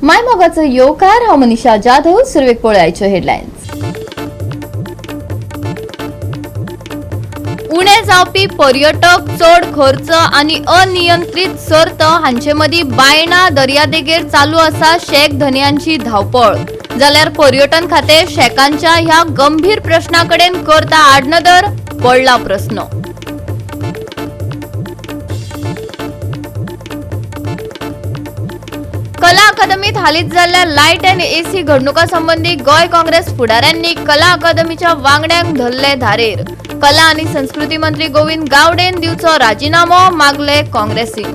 मायमोगाचो येवकार. हांव मनीषा जाधव. सुरवेक पळोवपाच्यो हेडलायन्स. उणे जावपी पर्यटक, चड खर्च आनी अनियंत्रीत सर्त हांचे मदीं बायणा दर्यादेगेर चालू आसा शेक धनयांची धांवपळ. जाल्यार पर्यटन खातें शेकांच्या ह्या गंभीर प्रश्ना कडेन करता आडनदर, पडला प्रस्न. कला अकादमीत हालींच जाल्ल्या लायट अँड एसी घडणुका संबंदी गोंय काँग्रेस फुडाऱ्यांनी कला अकादमीच्या वांगड्यांक धरले धारेर. कला आनी संस्कृती मंत्री गोविंद गावडेन दिवचो राजिनामो, मागले काँग्रेसीन.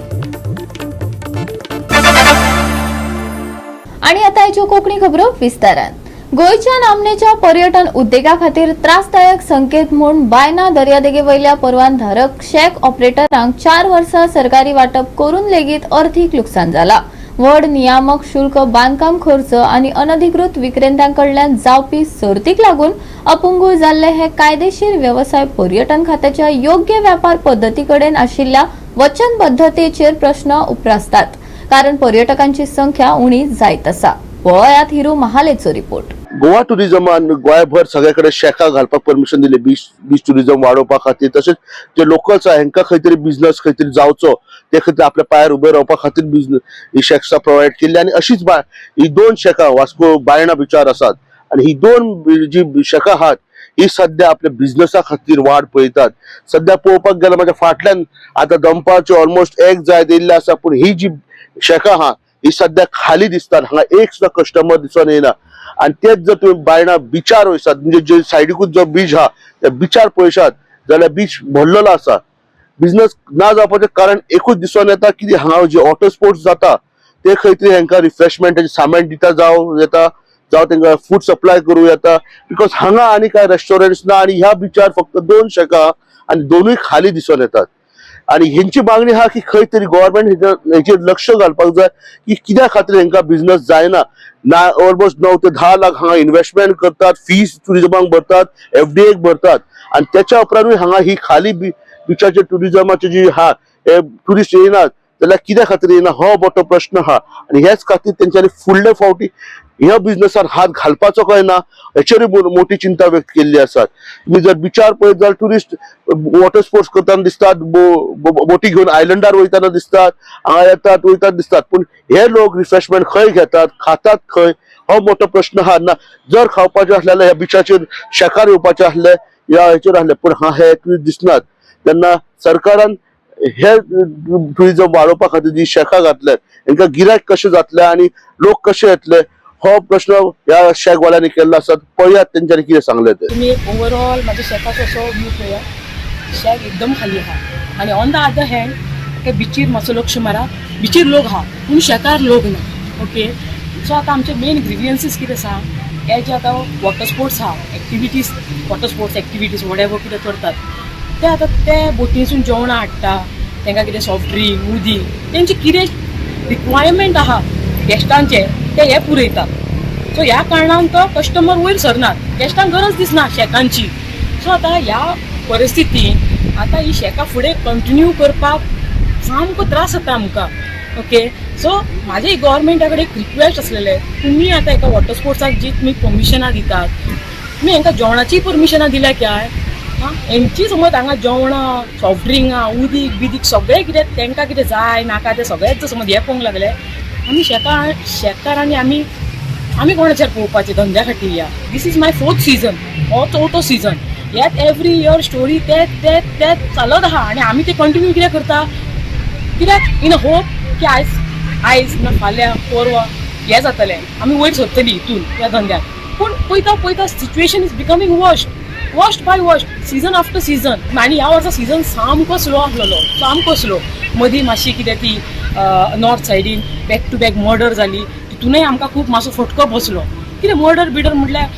आणि आता ह्यो कोंकणी खबरो विस्तारान. गोंयच्या नामनेच्या पर्यटन उद्देगा खातीर त्रासदायक संकेत म्हूण बायना दर्यादेगे वयल्या परवानधारक शॅक ऑपरेटरांक 4 वर्सां सरकारी वाटप करून लेगीत अर्थीक लुकसाण जाला. व्हड नियामक शुल्क, बांदकाम खर्च आनी अनधिकृत विक्रेत्यां कडल्यान जावपी सर्तीक लागून अपंगूळ जाल्ले हे कायदेशीर वेवसाय पर्यटन खात्याच्या योग्य व्यापार पद्दती कडेन आशिल्ल्या वचनबद्धतेचेर प्रश्न उप्रासतात, कारण पर्यटकांची संख्या उणी जायत आसा. पळयात हिरू महालेचो रिपोर्ट. गोवा टुरिझमान गोंयभर सगळे कडेन शेकां घालपाक परमिशन दिले, बीच टुरिझम वाडोवपा खातीर. तशेंच जे लोकल्स आहा हेंकां खंय तरी बिझनस खंय तरी जावचो, ते खातीर आपल्या पांयार उबे रावपा खातीर बिझनस ही शॅक्सां प्रोवायड केल्ली. आनी अशीच ही दोन शेकां वास्को बायणा बिचार आसात आनी ही दोन जी शेकां आहात ही सद्या आपल्या बिझनसा खातीर वाट पळयतात. सद्या पळोवपाक गेल्यार म्हाज्या फाटल्यान आतां दनपारचे ऑलमोस्ट एक जायत येयल्ले आसा, पूण ही जी शेकां आहा ही सद्या खाली दिसतात. हांगा एक सुद्दां कस्टमर दिसून येना. आनी तेच जर तुमी बायणा बिचार वयसात, म्हणजे जे सायडीकूच जो बीच आहा त्या बिचार पळयशात जाल्यार बीच भरलेलो आसा. बिझनस ना जावपाचें कारण एकूच दिसून येता की हांगा जे वॉटर स्पोर्ट्स जाता ते खंय तरी हांकां रिफ्रेशमेंटाचें सामान दिता जावं येता, जावं तांकां फूड सप्लाय करूं येता, because हांगा आनी कांय रेस्टॉरंट्स ना आनी ह्या बिचार फक्त दोन शेकां आनी दोनूय खाली दिसून येतात. आनी हेंची मागणी आहा की खंय तरी गव्हर्मेंट हेचेर लक्ष घालपाक जाय की कित्या खातीर हेंकां बिझनस जायना. ना ऑलमोस्ट 9 ते 10 लाख हांगा इन्व्हेस्टमेंट करतात, फीस टुरिजमाक भरतात, एफडीएक भरतात आनी त्याच्या उपरांतूय हांगा ही खाली बिचाचे टुरिजमाची जी आहा, हे टुरिस्ट येयनात जाल्यार कित्या खातीर येयना हो मोठो प्रश्न आहा. आनी हेच खातीर तेंच्यांनी फुडले फावटी ह्या बिझनसान हात घालपाचो काय ना हेचेरूय मोठी चिंता व्यक्त केल्ली आसा. तुमी जर बिचार पळयत जाल्यार टुरिस्ट वॉटर स्पोर्ट्स करतना दिसतात, बोटी घेवन आयलंडार वयतना दिसतात, हांगा येतात वयतात दिसतात, पूण हे लोक रिफ्रेशमेंट खंय घेतात, खातात खंय, हो मोठो प्रश्न आहा. ना जर खावपाचें आसलें जाल्यार ह्या बिचाचेर शेकार येवपाचें आसलें या हेचेर आसलें, पूण हा हे टुरिस्ट दिसनात. तेन्ना सरकारान हे टुरिजम वाडोवपा खातीर जी शेकां घातल्यात हेंकां गिरायक कशें जातलें आनी लोक कशे येतले हो प्रश्न ह्या शेकवाल्यांनी केल्लो आसा. पळयात तेंच्यांनी कितें सांगलें तें. तुमी एक ओवरऑल म्हाज्या शेकाचो असो व्यू पळया. शेक एकदम खाली आहा आनी ऑन the other hand ते बिचीर मातसो लक्ष मारा, बिचीर लोक आहा पूण शेकार लोक ना. ओके, सो आतां आमचे मेन ग्रिवियन्सीस कितें आसा, हे जे आतां वॉटर स्पोर्ट्स आहा, activities, water sports activities whatever कितें करतात ते, आतां ते बोटीसून जेवणां हाडटा, तांकां कितें सॉफ्ट ड्रिंक, उदीक, तेंचे कितें रिक्वायरमेंट आहा गेस्टांचे ते हे पुरयतात. सो ह्या कारणान तो कस्टमर वयर सरनात, गेस्टांक गरज दिसना शेकांची. सो आतां ह्या परिस्थितीन आतां ही शेकां फुडें कंटिन्यू करपाक सामको त्रास जाता आमकां. ओके, सो म्हाजें गव्हर्मेंटा कडेन एक रिक्वेस्ट आसलेलें, तुमी आतां एका वॉटर स्पोर्ट्साक जी तुमी परमिशनां दितात, तुमी हांकां जेवणाचीय परमिशनां दिल्या काय? आं, हेंची समज हांगा जेवणां, सॉफ्ट ड्रिंकां, उदीक बिदीक सगळें कितें तांकां कितें जाय नाका तें सगळेंच समज हें पळोवंक लागले आमी शेतकार आनी आमी कोणाचेर पळोवपाचें धंद्या खातीर. या, this is my fourth season, हो चवथो सिजन. ह्यात एवरी इयर स्टोरी तेच तेच तेच चालत आहा आनी आमी ते कंटिन्यू कित्याक करता? कित्याक इन होप की आयज आयज ना फाल्यां परवां हें जातलें, आमी वयर सरतली हितून ह्या धंद्यात. पूण पळयता पळयता situation is becoming worst, worst by worst, season after season. आनी ह्या वर्सा सिजन सामको स्लो आसलेलो, सामको स्लो. मदीं मातशी कितें ती नॉर्थ सायडीन बॅक टू बॅक मर्डर जाली, तितूनय आमकां खूब मातसो फटको बसलो. कितें मर्डर बिर्डर म्हटल्यार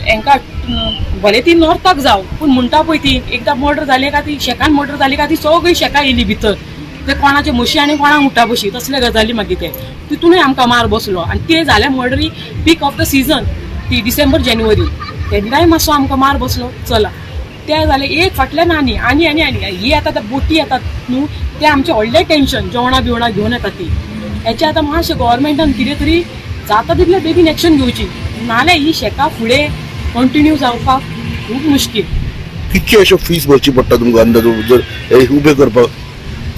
हेंकां भले ती नॉर्थाक जावं, पूण म्हणटा पळय ती एकदां मर्डर जाली काय ती शेकान मर्डर जाली काय ती सगळी शेकां येयली भितर, ते कोणाचे म्हशी आनी कोणाक उठा बशी तसले गजाली. मागीर ते तितूनय आमकां मार बसलो आनी ते जाले मर्डरी पीक ऑफ the season, ती डिसेंबर जानेवारी, तेन्नाय मातसो आमकां मार बसलो. चला, ते जालें एक फाटल्यान आनी आनी आनी आनी ही आतां आतां बोटी येतात न्हू, ते आमचें व्हडलें टेंशन, जेवणां बिवणां घेवन येतात ती. हेचें आतां मातशें गव्हर्मेंटान कितें तरी जाता तितले बेगीन एक्शन घेवची, नाल्यार ही शेकां फुडें कंटिन्यू जावपाक खूब मुश्कील. कितकी अश्यो फीस भरची पडटा तुमकां अंदाज जर हे उबे करपाक?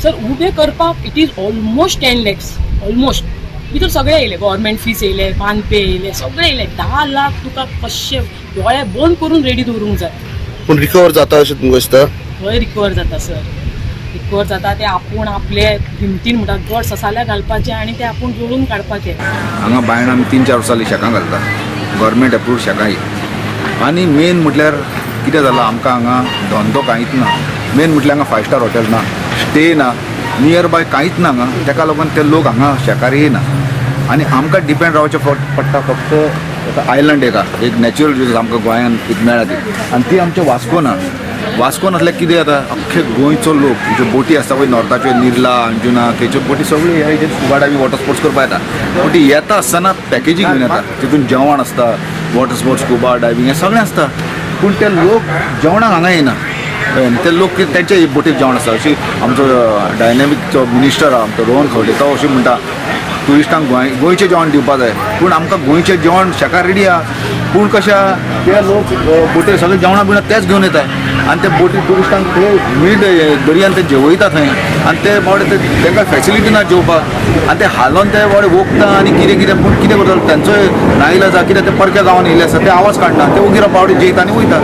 सर, उबे करपाक it is almost 10 lakhs almost. भितर सगळे येयले, गव्हर्मेंट फीस येयले, बांदपे येयले, सगळे येयले. 10 लाख तुका कशे दोळे बंद करून रेडी दवरूंक जाय. पूण रिकवर जाता अशें तुमकां दिसता? खंय रिकवर जाता सर, रिकवर जाता ते आपूण आपले हिमतीन म्हणटा गट्स आसा जाल्यार घालपाचे आनी ते आपूण जोडून काडपाचे. हांगा बायणा आमी 3-4 वर्सां जालीं शेकां घालता, गव्हर्मेंट एप्रूव्ड शेकां ही. आनी मेन म्हटल्यार कितें जालां, आमकां हांगा धंदो कांयच ना. मेन म्हटल्यार हांगा 5 स्टार हॉटेल ना, स्टे ना, नियर बाय कांयच ना हांगा. तेका लागून ते लोक हांगा शेकार येयना आनी आमकां डिपेंड रावचें पडटा फक्त आयलंड एका एक नॅचरल रिसोर्स आमकां गोंयांत एक मेळ्ळा ती, आनी ती आमच्या वास्को ना. वास्को नासल्यार कितें जाता, अख्खे गोंयचो लोक ज्यो बोटी आसता पळय नॉर्थाच्यो, निर्ला, अंजुना, थंयच्यो बोटी सगळ्यो ह्या हेजेर स्कुबा डायवींग वॉटर स्पोर्ट्स करपाक येता. पूण ती येता आसतना पॅकेजी घेवन येता, तितून जेवण आसता, वॉटर स्पोर्ट्स, स्कुबा डायवींग हें सगळें आसता. पूण ते लोक जेवणाक हांगा येना, कळ्ळें न्ही? ते लोक तेंचे बोटीर जेवण आसता. अशी आमचो डायनॅमिकचो मिनिस्टर आहा आमचो रोहन खंवटे, तो अशें म्हणटा ट्युरिस्टांक गोंयचें जेवण दिवपा जाय. पूण आमकां गोंयचें जेवण शेकार रेडी आहा, पूण कशें आहा ते लोक बोटीर सगळे जेवणां बिवणां तेच घेवन येता आनी ते बोटीर ट्युरिस्टांक ते मीठ दर्यान ते जेवयता थंय, आनी ते बावडे ते तांकां फेसिलिटी ना जेवपाक, आनी ते हालोवन ते बावडे वोगता आनी कितें कितें. पूण कितें करता तांचोय नाईलाज आहा, कित्याक ते परक्या गांवान येयल्ले आसा, ते आवाज काडना, ते ओगी बावडे जेयता आनी वयता.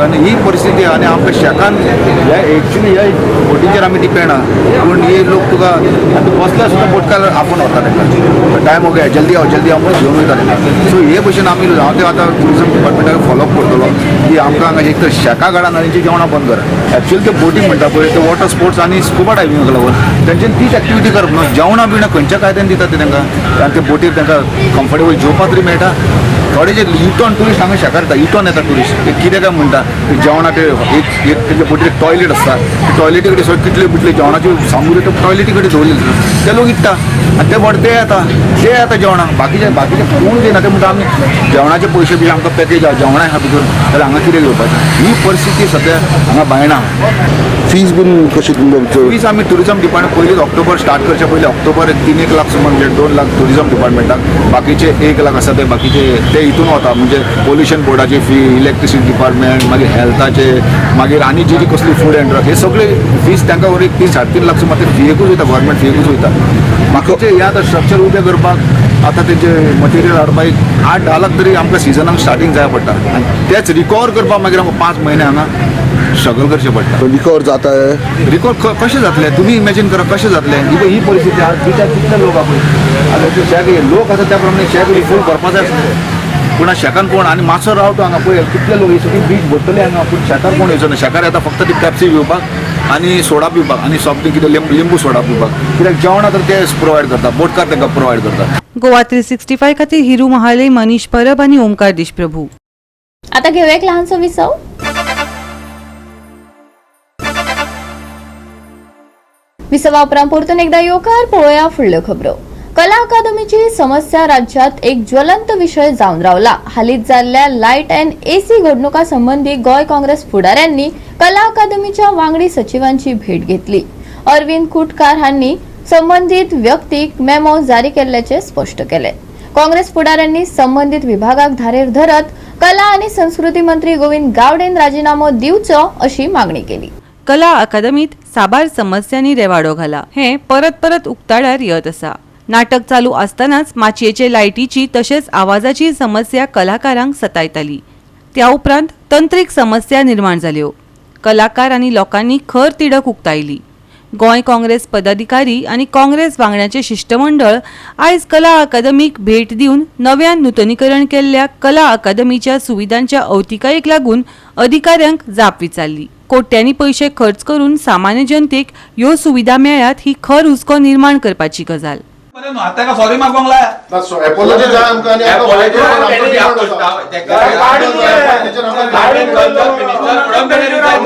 आनी ही परिस्थिती आहा. आनी आमकां शेकान ह्या एक्चुली ह्या बोटीचेर आमी डिपेंड आहा. पूण हे लोक तुका आतां बसल्यार सुद्दां बोटकार आपोवन व्हरता तांकां, टायम हो गया, जल्दी आओ जल्दी आओ म्हणून घेवन वयता तांकां. सो हे भशेन आमी हांव ते आतां ट्युरिजम डिपार्टमेंटाक फॉलोअप करतलो की आमकां हांगा एक तर शेकां काडा आनी जेवणां बंद करा. एक्चुअली ते बोटींग म्हणटा पळय ते वॉटर स्पोर्ट्स आनी स्कुबा डायविंगाक लागून तेंच्यानी तीच एक्टिविटी करप न्हू. जेवणां बिवणां खंयच्या कायद्यान दितात ते तांकां, आनी ते बोटीर तांकां कम्फर्टेबल जेवपाक तरी मेळटा. थोडे जे युटर्न ट्युरिस्ट हांगा शेकार येता, युटर्न येता ट्युरिस्ट, ते कितें काय म्हणटा ते जेवणां ते एक एक तेंच्या बोटीर एक टॉयलेट आसता, ते टॉयलेटी कडेन सगळें कितले बिटले जेवणाच्यो सामुग्री ते टॉयलेटी कडेन दवरलेली ते लोक इकता आनी ते बोट ते येता ते येता जेवणाक. बाकीचे बाकीचे कोण दिना, ते म्हणटा आमी जेवणाचे पयशे बी आमकां पॅकेज आहा, जेवणां आहा भितर, जाल्यार हांगा कितें घेवपाचें. ही परिस्थिती सद्या हांगा बायणा. फीस बीन कशी तुमकां? फीस आमी ट्युरिजम डिपार्टमेंट पयलींच ऑक्टोबर स्टार्ट करच्या पयलीं ऑक्टोबर 3-1 लाख सुमार, म्हणजे 2 लाख ट्युरिजम डिपार्टमेंटाक, बाकीचे 1 लाख आसा ते बाकीचे ते हितून वता, म्हणजे पोल्युशन बोर्डाची फी, इलेक्ट्रिसिटी डिपार्टमेंट, मागीर हेल्थाचे, मागीर आनी जी जी कसली फूड अँड ड्रग, हे सगळे फीस तांकां वर एक 3-3.5 लाख सुमार ते फियेकूच वयता, गव्हर्मेंट फियेकूच वयता. बाकीचे हे आतां स्ट्रक्चर उबें करपाक आतां तेजे मटेरियल हाडपाक एक 8-10 लाख तरी आमकां सिजनाक स्टार्टींग जाय पडटा, आनी तेच रिकवर करपाक मागीर आमकां 5 म्हयने हांगा स्ट्रगल करचें पडटा. रिकवर जाता? रिकॉर्ड कशें जातलें तुमी इमॅजीन करा कशें जातलें. इवन ही परिस्थिती आज बिचार कितले लोक आहा पळय, आतां शेक लोक आसा त्या प्रमाणे शेक फूल भरपा जाय आसलें, पूण शेकान कोण आनी मातसो रावतो हांगा पळय कितले लोक ही सगळी बीच भरतले हांगा, पूण शेकार कोण येवचो ना. शेकार येता फक्त ती पेप्सी पिवपाक आनी सोडा पिवपाक आनी सॉफ्ट कितें लिंबू सोडा पिवपाक, कित्याक जेवणां तर ते प्रोवायड करता, बोटकार तांकां प्रोवायड करता. गोवा 365 खातीर हिरू महाले, मनीष परब आनी ओमकार देशप्रभू. आता घेऊया एक लहानसो विसव. विसवा उपरांत परतून एकदा येवकार. पळोवया फुडल्यो खबरो. कला अकादमीची समस्या राज्यात एक ज्वलंत विशय जावन रावला. हालींच जाल्ल्या लायट अँड एसी घडणुका संबंदी गोंय काँग्रेस फुडाऱ्यांनी कला अकादमीच्या वांगडी सचिवांची भेट घेतली. अरविंद खुटकार हांणी संबंदीत व्यक्तीक मेमो जारी केल्ल्याचे स्पष्ट केले. काँग्रेस फुडाऱ्यांनी संबंदीत विभागाक धारेर धरत कला आणि संस्कृती मंत्री गोविंद गावडेन राजीनामो दिवचो अशी मागणी केली. कला अकादमीत साबार समस्यांनी रेवाडो घाला हें परत परत उक्ताडार येत आसा. नाटक चालू आसतनाच माचयेचे लायटीची तशेंच आवाजाची समस्या कलाकारांक सतायताली. त्या उपरांत तंत्रीक समस्या निर्माण जाल्यो. कलाकार आनी लोकांनी खर तिडक उक्तायली. गोंय काँग्रेस पदाधिकारी आनी काँग्रेस वांगड्यांचे शिश्टमंडळ आयज कला अकादमीक भेट दिवन नव्यान नुतनीकरण केल्ल्या कला अकादमीच्या सुविधांच्या अवतिकायेक लागून अधिकाऱ्यांक जाप विचारली. कोट्यांनी पयशे खर्च करून सामान्य जनतेक ह्यो सुविधा मेळ्ळ्यात ही खर हुस्को निर्माण करपाची गजाल. ताका सॉरी मागोंक लाय. Apology जाय आमकां आनी आतां Apology आमचो जाय. demand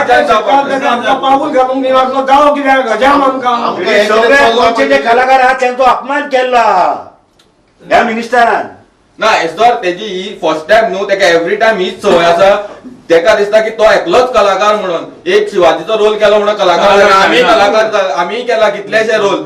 आसा. पावूल घालूंक दिनासलो जावं कित्याक गजाम आमकां. आमकां हें कितें सगळे चल्लां गोंयचे जे कलाकार आहात तेंचो अपमान केल्लो आहा ह्या मिनिस्टरान. ना एसदोर तेजी ही फर्स्ट टायम न्हू, तेका एवरी टायम हीच संवय आसा. तेका दिसता की तो एकलोच कलाकार म्हणून, एक शिवाजीचो रोल केलो म्हणून कलाकार, आमी कलाकार, आमी केला कितलेशे रोल.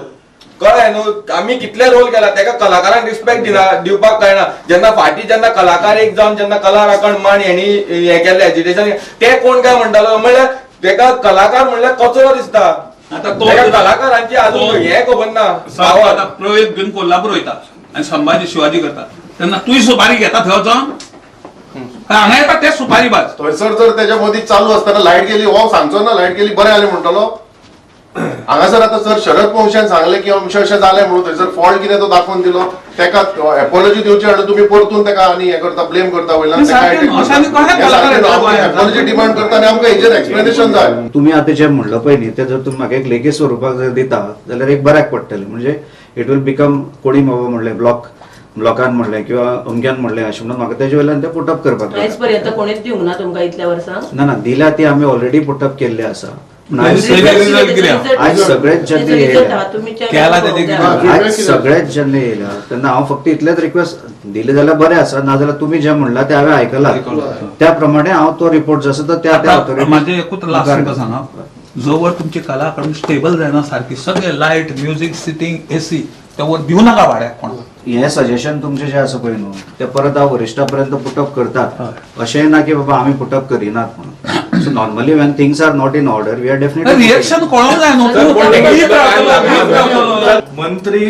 कळ्ळें न्हू? आमी कितले रोल केला तेका, कलाकारांक रिस्पेक्ट दिना, दिवपाक कळना. जेन्ना फाटीं जेन्ना कलाकार एक जावन जेन्ना कला राखण मांड हेणी हें केल्लें एजिटेशन, ते कोण काय म्हणटालो म्हणल्यार तेका कलाकार म्हणल्यार कचरो दिसता. आता तो तेका कलाकारांची अजून हें खबर ना. सारको आता प्रवेश घेवन कोल्हापूर वयता आनी संभाजी शिवाजी करता तेन्ना तूंय सुपारी घेता थंय वचोन, काय हांगा येता ते सुपारी बाज. थंयसर जर त्याच्या मदीं चालू असताना लायट गेली, हो सांगचो ना लायट गेली बरें जालें म्हणटलो. हांगासर आतां सर शरद पौंशान सांगलें की अमशें अशें जालें म्हणून, थंयसर फॉल्ट कितें तो दाखोवन दिलो, तेका एपोलॉजी दिवची आनी तुमी परतून तेका आनी हें करता, ब्लेम करता वयल्यान. सारकें न्हू, अशें आनी कशें कलाकार येतलो गोंयांत? एपोलॉजी डिमांड करता आनी आमकां हेजेर एक्सप्लेनेशन जाय. तुमी आतां जें म्हणलां पळय न्ही, तें जर तुमी म्हाका एक लेखी स्वरुपाक जर दिता जाल्यार एक बऱ्याक पडटलें. म्हणजे it will become कोणी बाबा म्हणलें ब्लॉक ब्लॉकान म्हणलें किंवा अमक्यान म्हणलें अशें म्हणून म्हाका तेजे वयल्यान तें पुटअप करपाक आयज पर्यंत कोणीच दिवंक ना तुमकां इतल्या वर्सां? ना ना, दिल्या ती आमी ऑलरेडी पुटअप केल्ले आसा. पूण आयज तेजें रिजल्ट कितें? आयज सगळेच जेन्ना येयल्या, केला तेजें कितें? आयज सगळेच जेन्ना येयल्या तेन्ना हांव फक्त इतलेंच रिक्वेस्ट, दिलें जाल्यार बरें आसा, नाजाल्यार तुमी जें म्हणलां तें हांवें आयकलां, त्या प्रमाणे हांव तो रिपोर्ट जो आसा तो त्या त्या आता माझे एकूच लास्ट तुमकां सांगा, जोवर तुमची कला अकादमी स्टेबल जायना सारकी, सगळे लायट म्युझिक सिटींग एसी त्यावर दिवं नाका भाड्याक कोणाक. हें सजेशन तुमचें जें आसा पळय न्हू, तें परत हांव वरिश्ठा पर्यंत पुटअप करतात. अशें ना की बाबा आमी पुटअप करिनात म्हणून. So normally when things are not in order, we are definitely reaction कळोंक जाय न्हू. सर, कोण दीत रावतलो, दीत रावतलो. मंत्री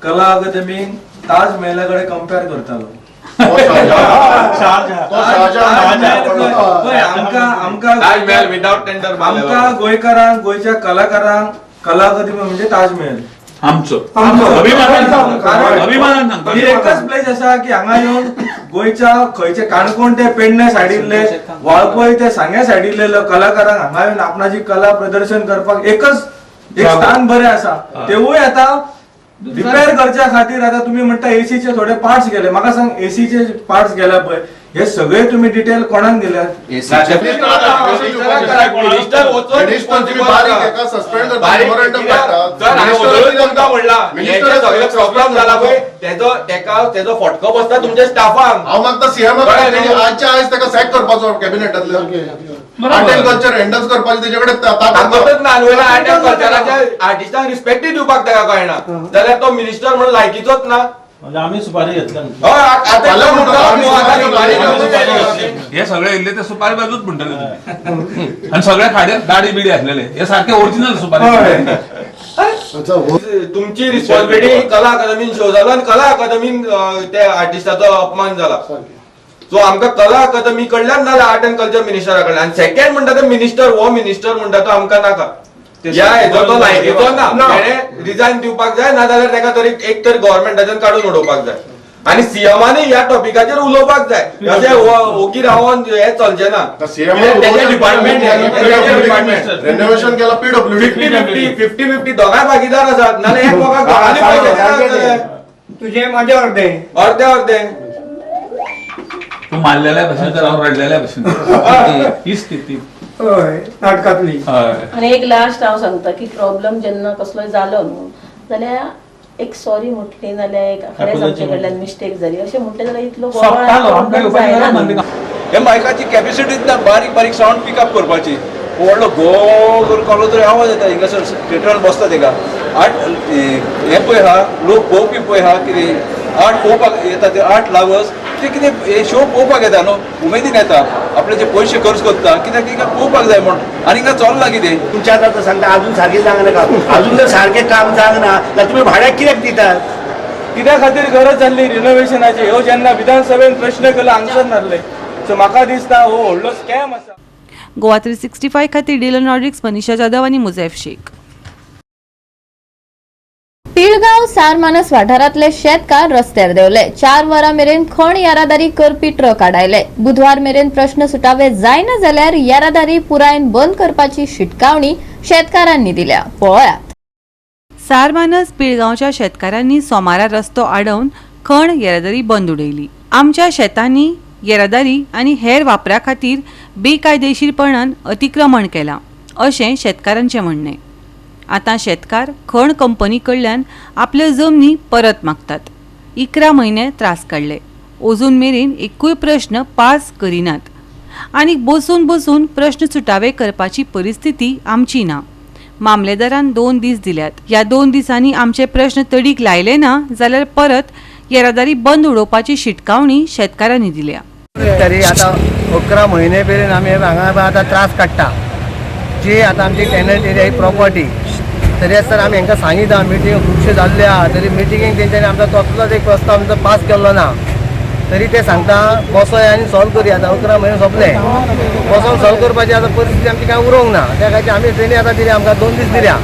कला अकादमीक ताज महला कडेन कंपेर करतालो. तो शाहजहान. पळय, आमकां आमकां ताजमहल विदाउट टेंडर. आमकां गोंयकारांक, गोंयच्या कलाकारांक कला अकादमी म्हणजे ताजमहल. आमचो अभिमानान सांगता, अभिमानान सांगता. ही एकच प्लेस आसा की हांगा येवन गोंयच्या खंयचे काणकोण ते पेडणे सायडींतले, वाळपय ते सांग्या सायडींतले कलाकारांक हांगा येवन आपणाची कला प्रदर्शन करपाक एकच एक स्थान बरें आसा. तेवूय आतां रिपेर करच्या खातीर आतां तुमी म्हणटा एसीचे थोडे पार्ट्स गेले. म्हाका सांग, एसीचे पार्ट्स गेले पळय, हे सगळे तुमी डिटेल कोणाक दिल्यात? मिनिस्टर वचोन मिनिस्टर तुम्ही बारीक एका सस्पेंड करता, बारीक मेमोरंडम कित्याक? काडटा. सर, हांवें वचून तुमकां म्हणलां, मिनिस्टर हेजे सगळे प्रॉब्लम जाला पळय तेजो, तेका तेजो फटको बसता तुमच्या स्टाफांक. हांव मागता सीएम कळ्ळें न्हू? आजच्या आयज ताका सॅक करपाचो कॅबिनेटांतल्यान. आर्ट अँड कल्चर हँडल करपाचें तेजे कडेन ताकद ताकदच ना आनी वयल्यान आर्ट अँड कल्चराच्या आर्टिस्टांक रिस्पेक्टूय दिवपाक ताका कळना जाल्यार तो मिनिस्टर म्हणून लायकीचोच ना. म्हणजे आमी सुपारी घेतल्या. हय, आतां फाल्यां म्हणटा, आमी आतां सुपारी सुपारी घेतली. घेतली. हे सगळे येयल्ले ते सुपारी बाजूच म्हणटले तुमी, आनी सगळे खाडे दाडी बिडी आसलेले, हे सारखे ओरिजिनल सुपारी. तुमची रिस्पॉन्सिबिलिटी कला अकादमीन शो जालो आनी कला अकादमीन त्या आर्टिस्टाचो अपमान जाला. सो आमकां कला अकादमी कडल्यान नाजाल्यार आर्ट अँड कल्चर मिनिस्टरा कडल्यान. आनी सेकंड म्हणटा ते मिनिस्टर, हो मिनिस्टर म्हणटा तो आमकां नाका. ह्या हेजो तो लायकीचो ना, तेणे रिजायन दिवपाक जाय, नाजाल्यार ताका तरी एक तरी गव्हर्मेंटाच्यान काडून उडोवपाक जाय. आनी सीएमानय ह्या टॉपिकाचेर उलोवपाक जाय. अशें ओगी रावन हें चलचें ना. तेजें डिपार्टमेंट, डिपार्टमेंट रेनोव्हेशन केला पीडब्ल्यूडी. 50-50, 50-50 दोगांय भागीदार आसात, नाजाल्यार एक दोगांय दोगांनी पयशे दिनात. तुझे माझे अर्धे. अर्दे अर्दे. तूं मारलेल्या भशेन तर हांव रडलेल्या भशेन ही स्थिती. हय, नाटकांतली. हय. आनी एक लास्ट हांव सांगता की प्रॉब्लम जेन्ना कसलोय जालो न्हू जाल्यार एक सॉरी म्हटली नाल्यार एक खरेंच आमचे कडल्यान मिस्टेक जाली अशें म्हटलें जाल्यार इतलो सोंपतालो आमकां प्रॉब्लम येवपाची जायना गरज न्हू. ना. हे मायकाची कॅपॅसिटीच ना बारीक बारीक सावंड पिकअप करपाची. व्हडलो घो करून कसलो तरी आवाज येता हिंगासर थिएटरान बसता तेका. आर्ट हें पळय आहा, लोक पळोवपी पळय आहा, कितें आर्ट पळोवपाक येता ते आर्ट लावर्स ते कितें हे शो पळोवपाक येता न्हू, उमेदीन येता, आपले जे पयशे खर्च करता कित्याक हिंगा पळोवपाक जाय म्हूण. आनी हिंगा चल्लां कितें तुमच्या आतां सांगता, अजून सारकें जावंक नाका, अजून जर सारकें काम जावंक ना जाल्यार तुमी भाड्याक कित्याक दितात? कित्या खातीर गरज जाल्ली रिनोव्हेशनाची? ह्यो जेन्ना विधानसभेन प्रश्न केलो आन्सर नासले. सो म्हाका दिसता हो व्हडलो स्कॅम आसा. गोवा 365 खातीर डिलन रॉड्रिक्स, मनीषा जाधव आनी मुजैफ शेख. पिळगांव सारमानस वाठारांतले शेतकार रस्त्यार देंवले. 4 वरां मेरेन खण येरादारी करपी ट्रक आडायले. बुधवार मेरेन प्रश्न सुटावे जायना जाल्यार येरादारी पुरायेन बंद करपाची शिटकावणी शेतकारांनी दिल्या. पळयात. सारमानस पिळगांवच्या शेतकारांनी सोमारा रस्तो आडोवन खण येरादारी बंद उडयली. आमच्या शेतांनी येरादारी आनी हेर वापरा खातीर बेकायदेशीरपणान अतिक्रमण केलां अशें शेतकारांचें म्हणणें. आतां शेतकार खण कंपनी कडल्यान आपल्यो जमनी परत मागतात. 11 म्हयने त्रास काडले, अजून मेरेन एकूय प्रश्न पास करिनात आनी बसून बसून प्रश्न सुटावे करपाची परिस्थिती आमची ना. मामलेदारान 2 दीस दिल्यात. ह्या 2 दिसांनी आमचे प्रश्न तडीक लायले ना जाल्यार परत येरादारी बंद उडोवपाची शिटकावणी शेतकारांनी दिल्या. तरी आतां 11 म्हयने मेरेन आमी हांगा आतां त्रास काडटा. जी आतां आमची टेनंट एरिया ही प्रॉपर्टी तरी आसतना आमी हांकां सांगिता मिटींग खुबश्यो जाल्ल्यो आहा तरी मिटिंगेक तेंच्यांनी आमचो कसलोच एक प्रस्ताव आमचो पास केल्लो ना. तरी ते सांगता बसोया आनी सॉल्व करुया. आतां 11 म्हयने सोंपले, बसोन सॉल्व करपाची आतां परिस्थिती आमची कांय उरोंक ना. त्या खातीर आमी तेणी आतां दिल्या आमकां 2 दीस दिल्या,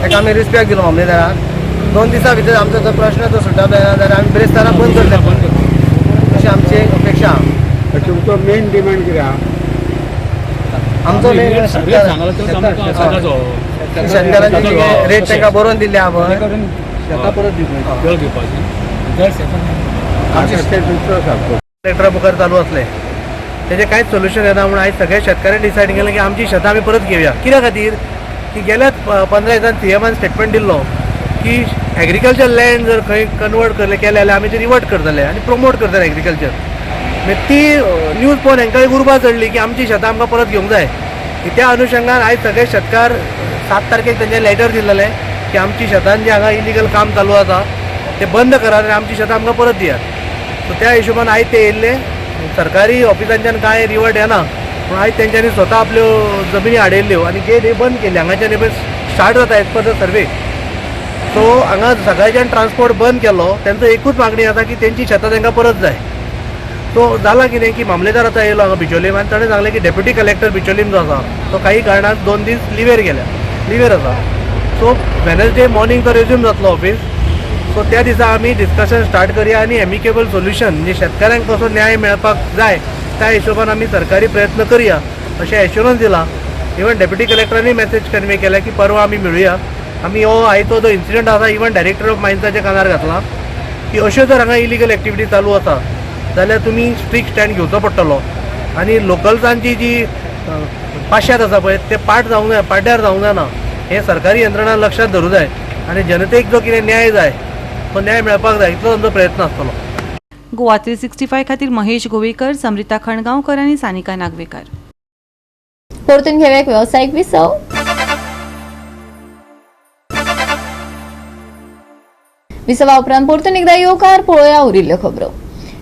ताका आमी रिस्पेक्ट दिलो मामलेदाराक. 2 दिसां भितर आमचो जो प्रश्न जो सुटप जायना जाल्यार आमी बिरेस्तारा बंद करतले अशी आमची अपेक्षा. तुमचो मेन डिमांड कितें आहा? आमचो मेन शेतकारांची रेट तांकां बरोवन दिल्ली आहा पळय, परत घेवपाची. ट्रॅक्टरा मुखार चालू आसले तेजें कांयच सोल्युशन येना म्हणून आयज सगळे शेतकाऱ्यांनी डिसायड केलें की आमची शेतां आमी परत घेवया. कित्या खातीर की गेल्या 15 दिसान सीएमान स्टेटमेंट दिल्लो की एग्रीकल्चर लँड जर खंय कन्वर्ट केलें जाल्यार आमी ते रिवर्ट करतले आनी प्रमोट करतले एग्रीकल्चर. मागीर ती न्यूज पळोवन हांकां एक उर्बा चडली की आमची शेतां आमकां परत घेवंक जाय. त्या अनुशंगान आयज सगळे शेतकार 7 तारखेक तेंचे लेटर दिल्लें की आमची शेतान जें हांगा इलिगल काम चालू आसा ते बंद करात आनी आमची शेतां आमकां परत दियात. सो त्या हिशोबान आयज ते येयल्ले. सरकारी ऑफिसांच्यान कांय रिवर्ट येना पूण आयज तेंच्यांनी स्वता आपल्यो जमिनी हाडयल्ल्यो आनी गेट हे बंद केली. हांगाच्यान हे स्टार्ट जाता as per the survey. So हांगा सकाळच्यान ट्रान्सपोर्ट बंद केलो. तेंचो एकूच मागणी आसा की तेंची शेतां तांकां परत जाय. सो जाला कितें की मामलेदार आतां येयलो हांगा बिचोलीम आनी ताणें सांगलें की डेप्युटी कलेक्टर बिचोलीम जो आसा तो काही कारणान 2 दीस लिवेर गेल्या, लिवेर आसा. सो वेनसडे मॉर्निंग तो रेज्यूम जातलो ऑफीस. सो त्या दिसा आमी डिस्कशन स्टार्ट करया आनी एमिकेबल सोल्युशन म्हणजे शेतकाऱ्यांक कसो न्याय मेळपाक जाय त्या हिशोबान आमी सरकारी प्रयत्न करया अशें एश्योरन्स दिलां. इवन डेप्युटी कलेक्टरांनी मॅसेज कन्वे केल्या की परवा आमी मेळुया. आमी हो आयचो जो इन्सिडंट आसा इवन डायरेक्टर ऑफ मायन्साच्या कानार घातला की अश्यो जर हांगा इलिगल एक्टिविटी चालू आसा जाल्यार तुमी स्ट्रिक्ट स्टँड घेवचो पडटलो आनी लोकल्सांची जी पाशाद आसा पळय ते पाट जावंक जाय, पाड्यार जावंक जायना हें सरकारी यंत्रणा लक्षांत धरूं जाय आनी जनतेक जो कितें न्याय जाय तो न्याय मेळपाक जाय इतलो आमचो प्रयत्न आसतलो. गोवा 365 खातीर महेश गोवेकर, समृता खणगांवकर आनी सानिका नागवेकर. परतून घेवया एक वेवसायीक विसव. विसवा उपरांत परतून एकदा येवकार पळोवया उरिल्ल्यो खबरो.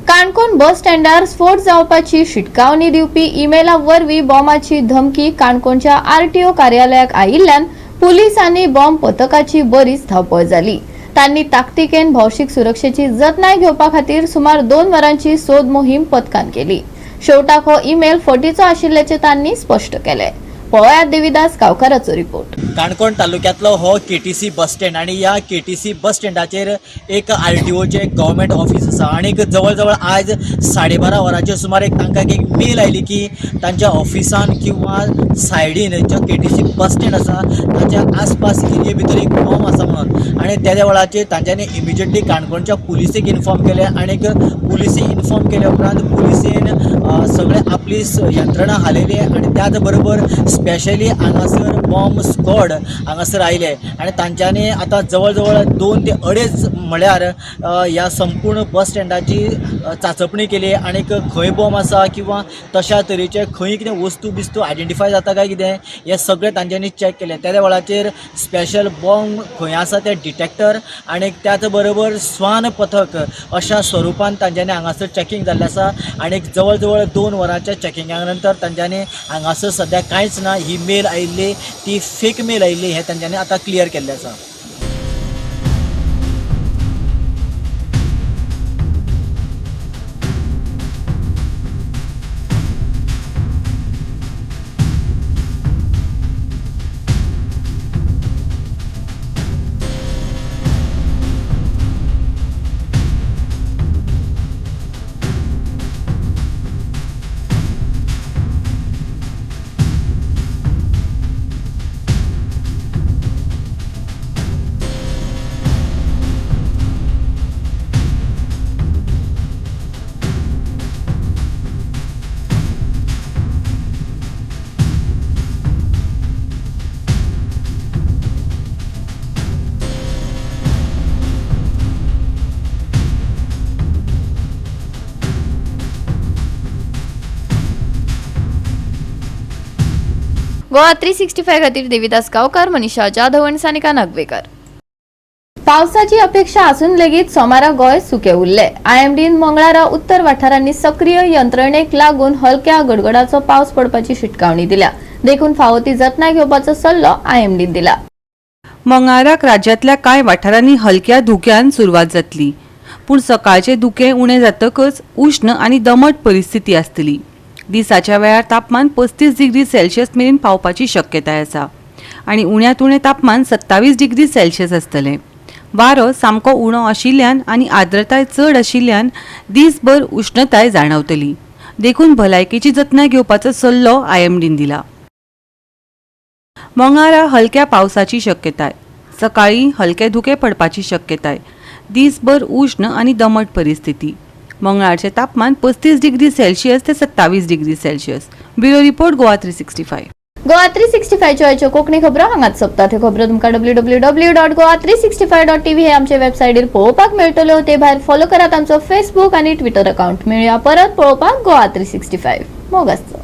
काणकोण बस स्टँडार स्फोट जावपाची शिटकावणी दिवपी ईमेला वरवीं बॉम्बाची धमकी काणकोणच्या आरटीओ कार्यालयाक आयिल्ल्यान पुलीस आनी बॉम्ब पथकाची बरीच धांवपळ जाली. तांणी ताकतिकेन भौशीक सुरक्षेची जतनाय घेवपा खातीर सुमार 2 वरांची सोद मोहीम पथकान केली. शेवटाक हो ईमेल फटीचो आशिल्ल्याचें तांणी स्पश्ट केलें. पळयात देविदास गांवकाराचो रिपोर्ट. काणकोण तालुक्यांतलो हो केटीसी बस स्टँड आनी ह्या केटीसी बस स्टँडाचेर एक आरटीओचें गव्हर्मेंट ऑफिस आसा आनी जवळ जवळ आज 12:30 वरांचेर सुमार एक तांकां एक मेल आयली की तांच्या ऑफिसान किंवा सायडीन जो केटीसी बस स्टँड आसा ताच्या आसपास एरिये भितर एक बॉम्ब आसा म्हणून आनी त्या वेळाचेर तांच्यांनी इमिजिएटली काणकोणच्या पुलिसेक इन्फॉर्म केलें आनी पुलिसेक इन्फॉर्म केल्या उपरांत पुलिसेन सगळे आपली यंत्रणा हालयली आनी त्याच बरोबर स्पेशली हांगासर बॉम्ब स्क्वॉड हांगासर आयले आनी तांच्यांनी आतां जवळ जवळ 2 ते 2.5 म्हळ्यार ह्या संपूर्ण बस स्टँडाची चाचपणी केली आनी खंय बॉम्ब आसा किंवा तशा तरेचे खंय कितें वस्तू बिस्तू आयडेंटिफाय जाता काय कितें हें सगळें तांच्यांनी चॅक केलें. त्या वेळाचेर स्पेशल बॉम्ब खंय आसा ते डिटेक्टर आनी त्याच बरोबर स्वान पथक अशा स्वरुपान तांच्यांनी हांगासर चॅकींग जाल्लें आसा आनी जवळ जवळ 2 वरांच्या चॅकिंगा नंतर तांच्यांनी हांगासर सद्या कांयच ना, ही मेल आयिल्ली ती फेक मेल आयिल्ली हें तांच्यांनी आतां क्लियर केल्लें आसा. गोवा 365 खातीर देविदास गांवकार, मनीषा जाधव आनी सानिका नागवेकर. पावसाची अपेक्षा आसून लेगीत सोमारा गोंय सुके उरले. आयएमडीन मंगळारा उत्तर वाठारांनी सक्रीय यंत्रणेक लागून हलक्या गडगडाचो पावस पडपाची शिटकावणी दिल्या. देखून फावो ती जतनाय घेवपाचो सल्लो आयएमडीन दिला. मंगळाराक राज्यांतल्या कांय वाठारांनी हलक्या धुक्यान सुरवात जातली, पूण सकाळचे धुकें उणें जातकच उश्ण आनी दमट परिस्थिती आसतली. दिसाच्या वेळार तापमान 35 डिग्री सेल्सियस मेरेन पावपाची शक्यताय आसा आनी उण्यांत उणें तापमान 27 डिग्री सेल्सियस आसतलें. वारो सामको उणो आशिल्ल्यान आनी आर्द्रताय चड आशिल्ल्यान दीसभर उश्णताय जाणवतली. देखून भलायकेची जतनाय घेवपाचो सल्लो आयएमडीन दिला. मंगळारा हलक्या पावसाची शक्यताय. सकाळी हलके धुके पडपाची शक्यताय. दीसभर उश्ण आनी दमट परिस्थिती. मंगळारचें तापमान 35 डिग्री सेल्सियस ते 27 degree Celsius. Bureau report, Goa 365. Goa 365च्यो आयच्यो कोंकणी खबरो हांगाच सोंपतात. ह्यो खबरो तुमकां www.goa365.tv हे आमचे वेबसायटीर पळोवपाक मेळटल्यो. ते भायर फॉलो करात आमचो फेसबूक आनी ट्विटर अकाउंट. मेळया परत पळोवपाक गोवा 365. मोग आसचो.